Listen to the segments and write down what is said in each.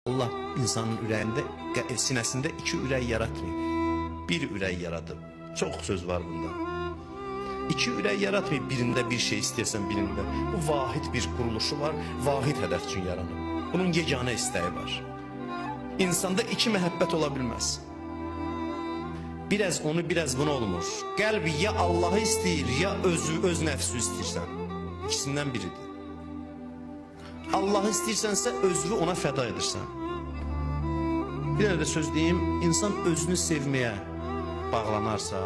Allah insanın ürəyində, sinəsində iki ürək yaratmayıb. Bir ürək yaradıb. Çox söz var bunda. İki ürək yaratmayıb, birində bir şey istəyəsən, birində. Bu vahid bir quruluşu var, vahid hədəf üçün yaranıb. Bunun yeganə istəyi var. İnsanda iki məhəbbət ola bilməz. Biraz onu, biraz bunu olmur. Qəlb ya Allahı istəyir, ya özü, öz nəfsi istəyirsən. İkisindən biridir. Allahı istəyirsənsə özünü ona fəda edirsən. Bir dənə də söz deyim, insan özünü sevməyə bağlanarsa,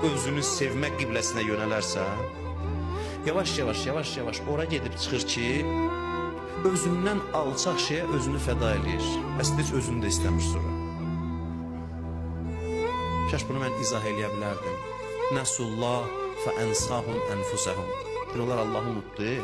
özünü sevmə qibləsinə yönələrsə, yavaş-yavaş, yavaş-yavaş ora gedib çıxır ki, özündən alçaq şeyə özünü fəda eləyir. Əslində heç özünü də istəmir sonra. Kaş bunu mən izah eləyə bilərdim. Nəsullah fə ənsahum ənfusəhum. Onlar Allahı unutdu.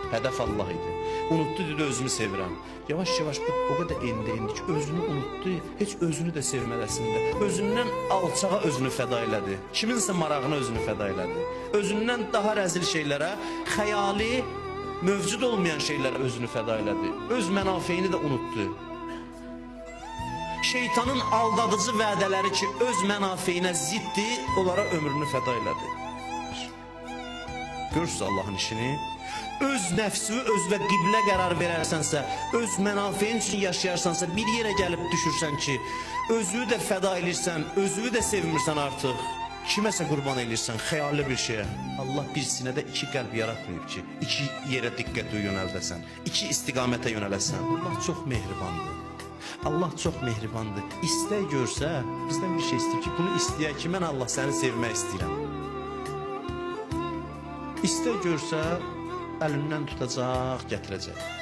Hədəf Allah idi. Unutdu, dedi özümü sevirəm. Yavaş-yavaş bu o qədər endi ki, özünü unutdu. Heç özünü də sevmədi əslində. Özündən alçağa özünü fəda elədi. Kiminsə marağına özünü fəda elədi. Özündən daha rəzil şeylərə, xəyali, mövcud olmayan şeylərə özünü fəda elədi. Öz mənafeyini də unutdu. Şeytanın aldadıcı vədələri ki, öz mənafeyinə ziddir, onlara ömrünü fəda elədi. Görürsünüz Allahın işini. Öz nəfsi özünə qiblə qərar verərsənsə, öz mənafeyin üçün yaşayarsansa, bir yerə gəlib düşürsən ki, özünü də fəda elirsən, özünü də sevmirsən artıq. Kiməsə qurban elirsən, xəyali bir şeyə. Allah bir sinədə iki qəlb yaratmayıb ki, iki yerə diqqəti yönəldəsən, iki istiqamətə yönələsən. Allah çox mehribandır. Allah çox mehribandır. İstək görsə, bizdən bir şey istəyir ki, bunu istəyək ki, mən Allah səni sevmək istəyirəm. İstək görsə, əlindən tutacaq, gətirəcək.